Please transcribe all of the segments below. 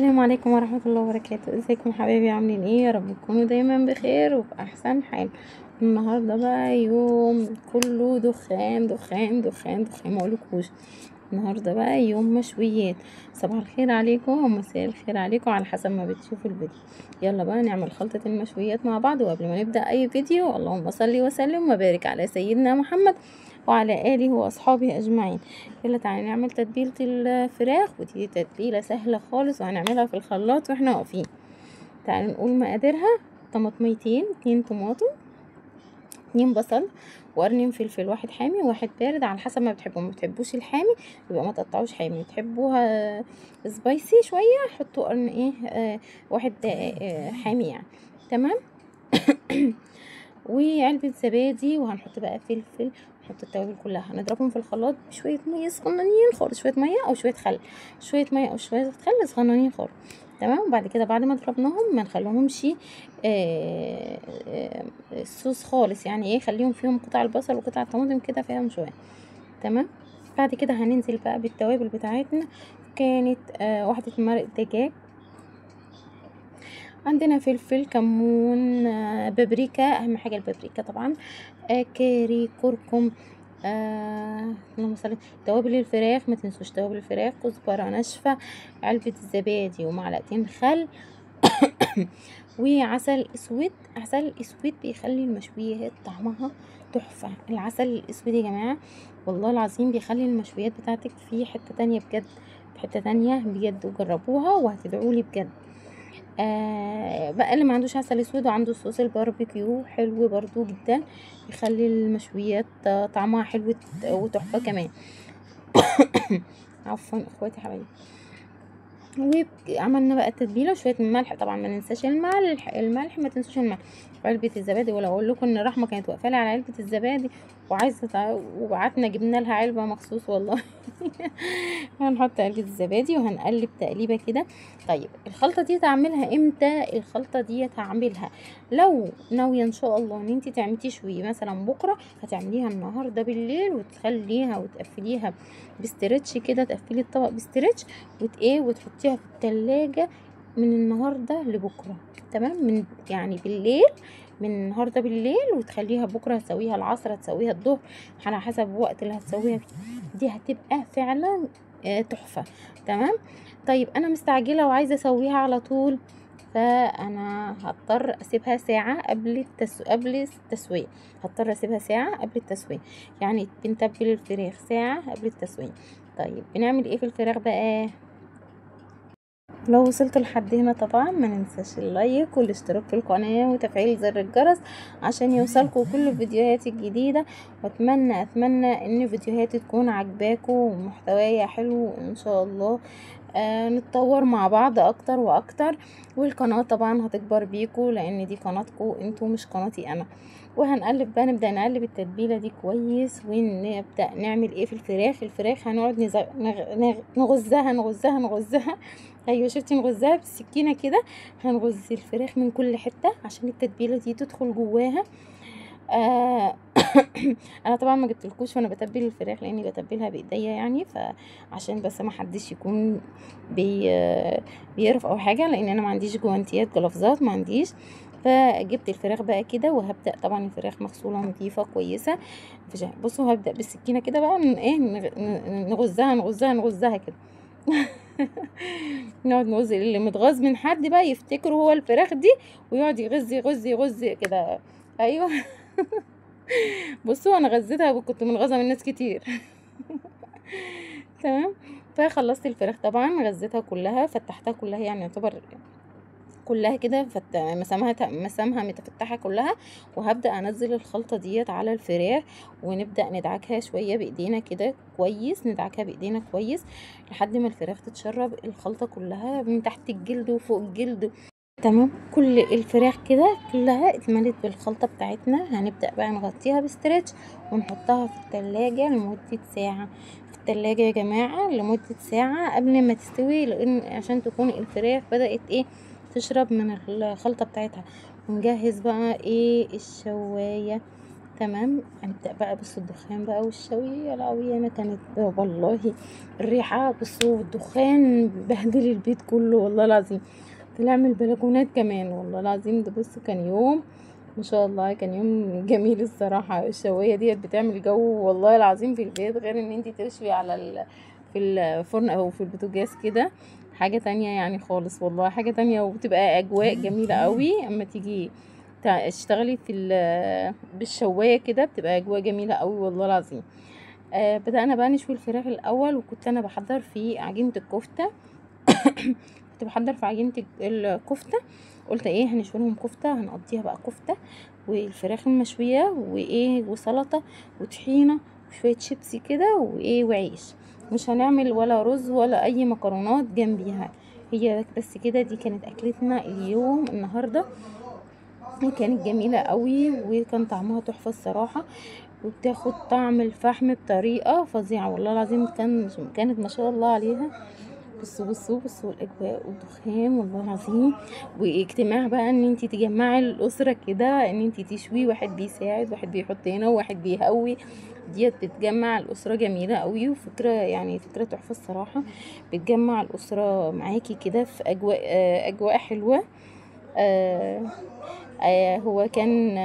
السلام عليكم ورحمة الله وبركاته. ازيكم حبايبي، عاملين ايه؟ يا رب تكونوا دايما بخير وفي احسن حال. النهارده بقى يوم كله دخان دخان دخان دخان، ما اقولكوش. النهارده بقى يوم مشويات. صباح الخير عليكم ومساء الخير عليكم على حسب ما بتشوفوا الفيديو. يلا بقى نعمل خلطة المشويات مع بعض. وقبل ما نبدأ اي فيديو، اللهم صل وسلم وبارك على سيدنا محمد وعلى آله وأصحابه أجمعين. يلا تعالى نعمل تتبيلة الفراخ، ودي تتبيلة سهلة خالص وهنعملها في الخلاط واحنا واقفين. تعالوا نقول مقاديرها: طماطميتين، 2 طماطم، 2 بصل، وقرنين فلفل، واحد حامي وواحد بارد على حسب ما بتحبوا. ما بتحبوش الحامي يبقى ما تقطعوش حامي، بتحبوها سبايسي شوية حطوا قرن ايه واحد حامي يعني، تمام. وعلبة زبادي، وهنحط بقى فلفل، نحط التوابل كلها، هنضربهم في الخلاط بشوية مية صغننين خالص، شوية مية او شوية خل، شوية مية او شوية خل صغننين خالص، تمام. وبعد كده بعد ما ضربناهم ما نخليهمش الصوص خالص، يعني ايه، خليهم فيهم قطع البصل وقطع الطماطم كده فيهم شوية، تمام. بعد كده هننزل بقى بالتوابل بتاعتنا. كانت واحدة مرق دجاج، عندنا فلفل، كمون، بابريكا، اهم حاجة البابريكا طبعا، كاري، كركم، اللهم صل، توابل الفراخ ما تنسوش توابل الفراخ، كزبره ناشفة، علبة الزبادي، ومعلقتين خل وعسل اسود. عسل اسود بيخلي المشويات طعمها تحفة. العسل الاسود يا جماعة والله العظيم بيخلي المشويات بتاعتك في حتة تانية بجد، في حتة تانية بجد، وجربوها وهتدعولي بجد. بقى اللي ما عندوش عسل اسود وعنده صوص الباربيكيو حلو برضو جدا، يخلي المشويات طعمها حلو وتحفه كمان. عفوا اخواتي حبايبي. وعملنا بقى التتبيله وشوية ملح، طبعا ما ننساش الملح، الملح ما تنسوش الملح. علبة الزبادي، ولا اقول لكم ان رحمه كانت واقفة لي على علبة الزبادي وعايزه، وبعتنا جبنا لها علبة مخصوص والله. هنحط علبة الزبادي وهنقلب تقليبه كده. طيب الخلطة دي تعملها امتى؟ الخلطة دي هعملها لو ناوية ان شاء الله ان انت تعملي تشوي مثلا بكره، هتعمليها النهارده بالليل وتخليها وتقفليها ب stretch كده، تقفلي الطبق ب stretch وتحطيها في التلاجة من النهارده لبكرة، تمام. من يعني بالليل، من النهارده بالليل، وتخليها بكره، هتسويها العصر، هتسويها الظهر، على حسب الوقت اللي هتسويها فيه. دي هتبقى فعلا تحفة، تمام. طيب انا مستعجلة وعايزه اسويها على طول، فانا هضطر اسيبها ساعة قبل التسوية، هضطر اسيبها ساعة قبل التسوية، يعني بنتبل الفراخ ساعة قبل التسوية. طيب بنعمل ايه في الفراخ بقى؟ لو وصلت لحد هنا طبعا ما ننساش ال like والاشتراك في القناة وتفعيل زر الجرس عشان يوصلكم كل فيديوهاتي الجديدة. واتمنى اتمنى ان فيديوهاتي تكون عجباكم ومحتوايا حلو ان شاء الله. نتطور مع بعض اكتر واكتر، والقناة طبعا هتكبر بيكم لان دي قناتكم انتوا مش قناتي انا. وهنقلب بقى، نبدأ نقلب التتبيلة دي كويس، ونبدأ نعمل ايه في الفراخ. الفراخ هنقعد نغزها نغزها نغزها، ايوه شفتي، نغزها بالسكينة كده، هنغز الفراخ من كل حتة عشان التتبيلة دي تدخل جواها. انا طبعا ما جبتلكوش وانا بتبل الفراخ لاني بتبلها بايديا يعني، فعشان بس ما حدش يكون بيقرف او حاجة، لان انا ما عنديش جوانتيات جلافزات ما عنديش. فجبت الفراخ بقى كده، وهبدا طبعا الفراخ مغسوله نظيفة كويسة. بصوا هبدا بالسكينة كده بقى ايه، نغزها نغزها نغزها كده. نقعد نغز، اللي متغاظ من حد بقى يفتكره هو الفراخ دي ويقعد يغز يغز يغز كده، ايوه. بصوا انا غزيتها وكنت منغزه من ناس كتير. تمام. فخلصت الفراخ طبعا، غزيتها كلها، فتحتها كلها، يعني يعتبر كلها كده، مسامها متفتحه كلها. وهبدا انزل الخلطة ديت على الفراخ، ونبدا ندعكها شوية بايدينا كده كويس، ندعكها بايدينا كويس لحد ما الفراخ تتشرب الخلطة كلها من تحت الجلد وفوق الجلد، تمام. كل الفراخ كده كلها اتملت بالخلطه بتاعتنا. هنبدا بقى نغطيها بستريتش ونحطها في التلاجة لمدة ساعة، في التلاجة يا جماعة لمدة ساعة قبل ما تستوي، لان عشان تكون الفراخ بدات ايه تشرب من الخلطة بتاعتها. ونجهز بقى ايه الشوايه. تمام. هنبدأ بقى. بصوا الدخان بقى والشوي، يا لهوي انا كانت والله الريحة، بصوا الدخان بهدل البيت كله والله العظيم، طلع من البلكونات كمان والله العظيم. ده بصوا كان يوم ما شاء الله، كان يوم جميل الصراحة. الشواية ديت بتعمل جو والله العظيم في البيت، غير ان انتي تشوي على في الفرن او في البوتاجاز كده، حاجة تانية يعني خالص والله، حاجة تانية. وبتبقى اجواء جميلة قوي اما تيجي تشتغلي في بالشواية كده، بتبقى اجواء جميلة قوي والله العظيم. بدأنا بقى نشوي الفراخ الاول، وكنت انا بحضر في عجينة الكفتة. كنت بحضر في عجينة الكفتة، قلت ايه هنشوي لهم كفتة، هنقضيها بقى كفتة والفراخ المشوية وايه وسلطة وطحينة وشوية شيبسي كده وايه وعيش، مش هنعمل ولا رز ولا اي مكرونات جنبيها، هي بس كده. دي كانت اكلتنا اليوم النهاردة، كانت جميلة قوي وكان طعمها تحفة الصراحة، وبتاخد طعم الفحم بطريقة فظيعة والله العظيم. كانت ما شاء الله عليها. بصوا بصوا بصوا الاجواء والدخان والله العظيم، واجتماع بقى ان انتي تجمعي الاسرة كده، ان انتي تشوي، واحد بيساعد واحد بيحط هنا وواحد بيهوي، ديت بتجمع الاسرة جميلة قوي، وفكره يعني فكرة تحفة الصراحة، بتجمع الاسرة معاكي كده في اجواء، اجواء حلوة. هو كان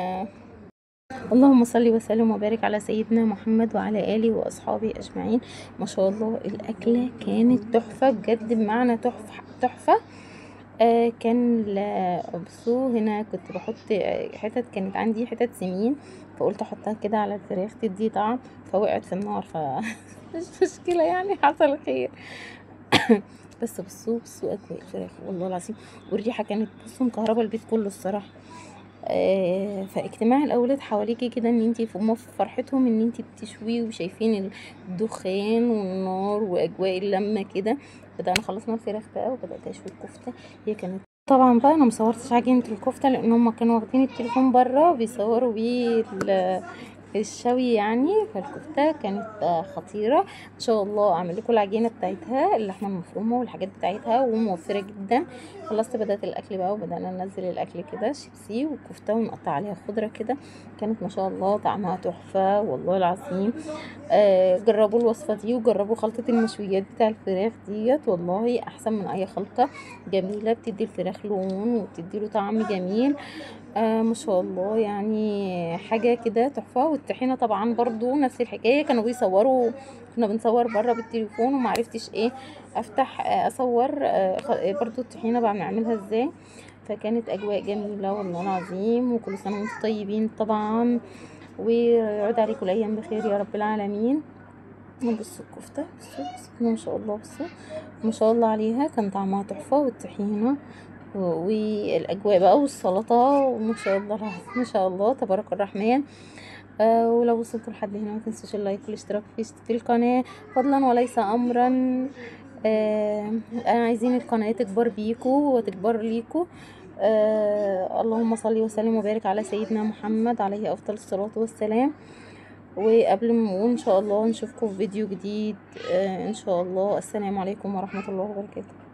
اللهم صل وسلم وبارك على سيدنا محمد وعلى آله وأصحابه أجمعين. ما شاء الله الأكلة كانت تحفة بجد، بمعنى تحفة تحفة. كان بصوا هنا كنت بحط حتت، كانت عندي حتت سمين فقلت احطها كده على الفراخ تدي طعم، فوقعت في النار، ف مش مشكلة يعني، حصل خير. بس بصوا بصوا أجواء الفراخ والله العظيم، والريحة كانت بصوا مكهربة البيت كله الصراحة. فاجتماع الاولاد حواليكي كده، ان انتي في فرحتهم ان انتي بتشوي وشايفين الدخان والنار واجواء اللمة كده. بدأنا خلصنا الفراخ بقى وبدات اشوي الكفتة. هي كانت طبعا بقى انا مصورتش عجينه الكفتة لان هم كانوا واخدين التليفون بره بيصوروا بيه الشوي يعني. فالكفته كانت خطيرة، ان شاء الله اعمل لكم العجينة بتاعتها، اللحمة المفرومه والحاجات بتاعتها، وموفره جدا. خلصت بدات الاكل بقى، وبدانا ننزل الاكل كده، شيبسي وكفته ونقطع عليها خضرة كده. كانت ما شاء الله طعمها تحفة والله العظيم. جربوا الوصفة دي وجربوا خلطه المشويات بتاع الفراخ ديت، والله احسن من اي خلطه، جميلة، بتدي الفراخ لون وبتدي له طعم جميل. ما شاء الله يعني حاجة كده تحفة. والطحينه طبعا برضو نفس الحكاية، كانوا بيصوروا، كنا بنصور بره بالتليفون ومعرفتش ايه افتح اصور برضو الطحينه بقى بنعملها ازاي. فكانت اجواء جميلة والله العظيم، وكل سنة وانتم طيبين طبعا، ويعود عليكم الايام بخير يا رب العالمين. بصوا الكفتة، بصوا بصوا ما شاء الله، بصوا ما شاء الله عليها، كان طعمها تحفة، والطحينه والاجواء بقى والسلطة، وما شاء الله ما شاء الله تبارك الرحمن. ولو وصلتوا لحد هنا ما تنسوش ال like والاشتراك في القناة فضلا وليس امرا. انا عايزين القناة تكبر بيكو وتكبر ليكو. اللهم صل وسلم وبارك على سيدنا محمد عليه افضل الصلاة والسلام. وقبل ما وان شاء الله نشوفكم في فيديو جديد، ان شاء الله. السلام عليكم ورحمة الله وبركاته.